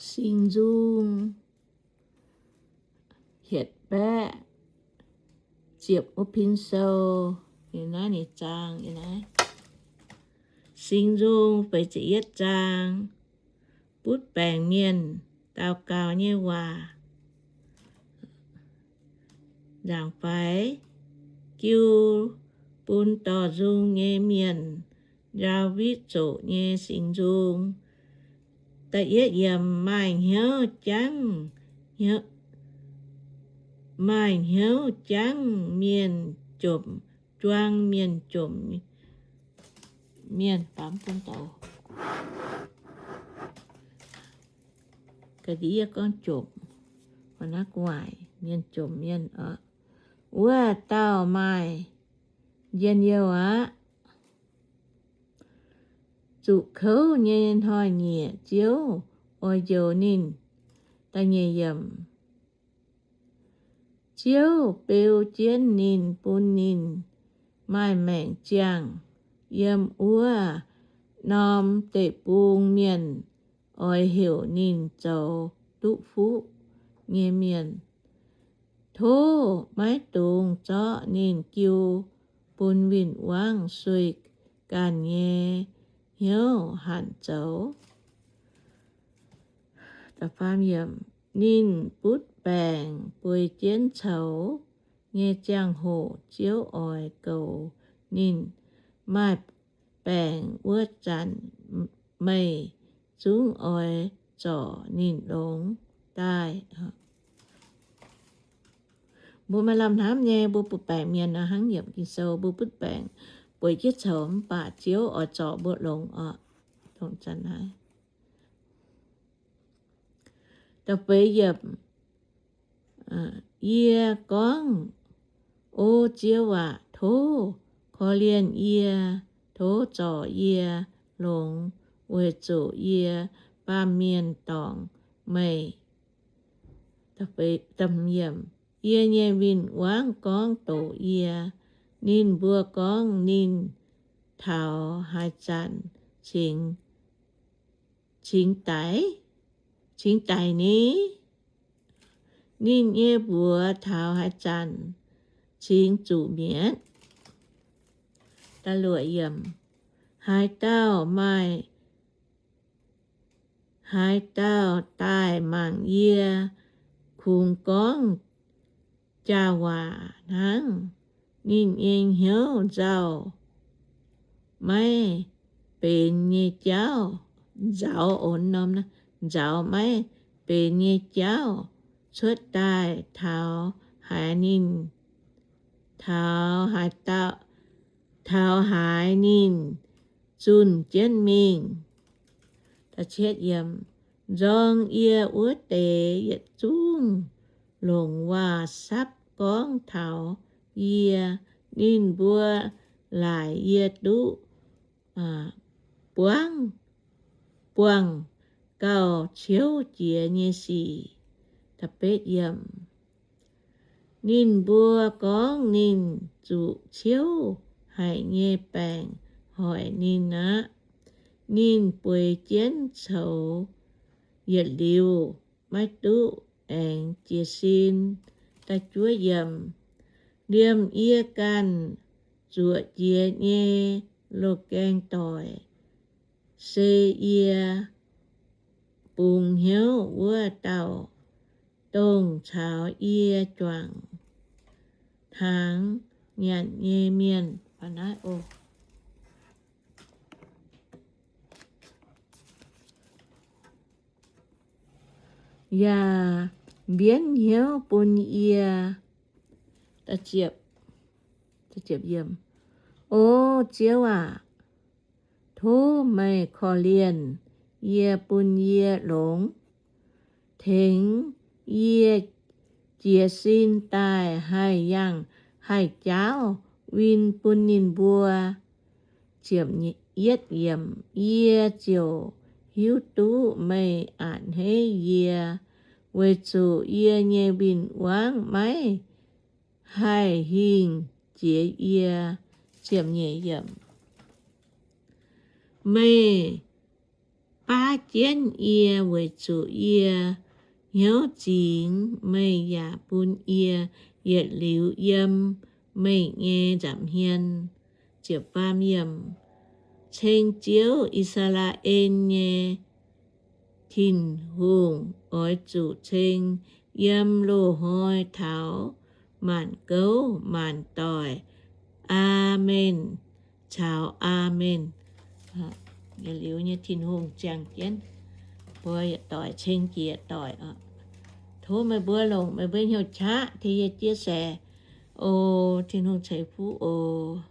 Singx Nzung hietc baeqv ziepc wuov pin sou, naaiv ninh zaang, Singx Nzung feix ziepc yietv zaang, butv baengc mienh daux gaux nyei waac. Nzaangc faix, jiu bun dorh nzung nyei mienh, Ndaawitv zoqc nyei singx nzung. Da'yietv yiemc, maaih hnyouv jangv, maaih hnyouv jangv mienh jomc, juang mienh jomc mienh. Ga'ndiev gorngv jomc, naaiv gu'nguaaic mienh jomc mienh oc. Wuov dauh maaih njien-youh aqv. Zuqc kouv nyei hnoi-nyieqc Ziouv oix njoux ninh. Da'nyeic yiemc, Ziouv beu jienv ninh, bun ninh maaih maengc ziangh. Yiem wuov norm deic-bung mienh oix heuc ninh zoux duqv fuqv nyei mienh. Tov maiv dungx zorqv ninh jiu bun win-wangv sueih ganh nyei hnyouv hanc zoux. Ninh butv baengc bueix jienv coux nyei ziangh hoc Ziouv oix goux ninh. Maaih baengc wuov zanc meih zungv oix zorc ninh longx daaih. Mbuo maaih lamh hnamv nyei, mbuo butv baengc mienh nor hnangv yiemc Ging-Sou, mbuo butv baengc bueix jienv coux mv baac Ziouv oix zorc mbuo longx oc. Da'feix yiemc, yie gorngv, O Ziouv aac, tov korv-lienh yie, tov zorc yie longx, weic zuqc yie baamh mienh dorngc meih. Yie nyei win-wangv gorngv doqc yie. Ninh mbuo gorngv ninh taux haaix zanc cingx, cingx daic, cingx daic ni? Ninh nyei mbuox taux haaix zanc cingx zuqc mietv? Haaix dauh maaih, haaix dauh daaih mangc yie, kungx gorngv jaa-waac hnangv. Ninh nyei hnyouv nzauh maiv benx nyei jauv, nzaux, nzaux maiv benx nyei jauv cuotv daaih taux haaix ninh, taux haaix dauh, taux haaix ninh zunh jienv mingh. Nzorng yie wuov deix yietc zungv longc waac-sapv gorngv taux yie. Ninh mbuo laaic yie duqv buangv, buangh gauh ciouv jiex nyei sic. Ninh mbuo gorngv ninh zuqc ciouv haic nyei baengc hoic ninh aqv. Ninh bueix jienv coux yietc liuz maiv duqv aengx jiez sin. Liemh yie ganh zuoqc jiex nyei loz-gaeng doic, se yie bungx hnyouv wuov dauh, dongh caux yie juangc hnaangx nyanc nyei mienh. Yaac mbienv hnyouv bun yie. O Ziouv aac, tov meih korv-lienh yie, bun yie longx, tengx yie jiez sin daaih haih yangh haih jaauv win bun ninh mbuo. Yie ziouc hiuv duqv meih a'hneiv yie, weic zuqc yie nyei win-wangv maiv haih hingh jiex yie. Meih baav jienv yie weic zuqc yie hnyouv zingx, meih yaac bun yie yietc liuz yiem meih nyei nza'hmien. Ceng Ziouv, I^saa^laa^en nyei Tin-Hungh, oix zuqc ceng yiem loz-hnoi taux maanc gouv maanc doic. Aamen caux aamen. Yietc liuz nyei Tin-Hungh ziangh jienv mbuo yietc doic, ceng jiex doic oc. Tov meih mbuo longc meih mbuo hnyouv qaqv tengx yie chia sẻ oc. Tin-Hungh ceix fuqv oc.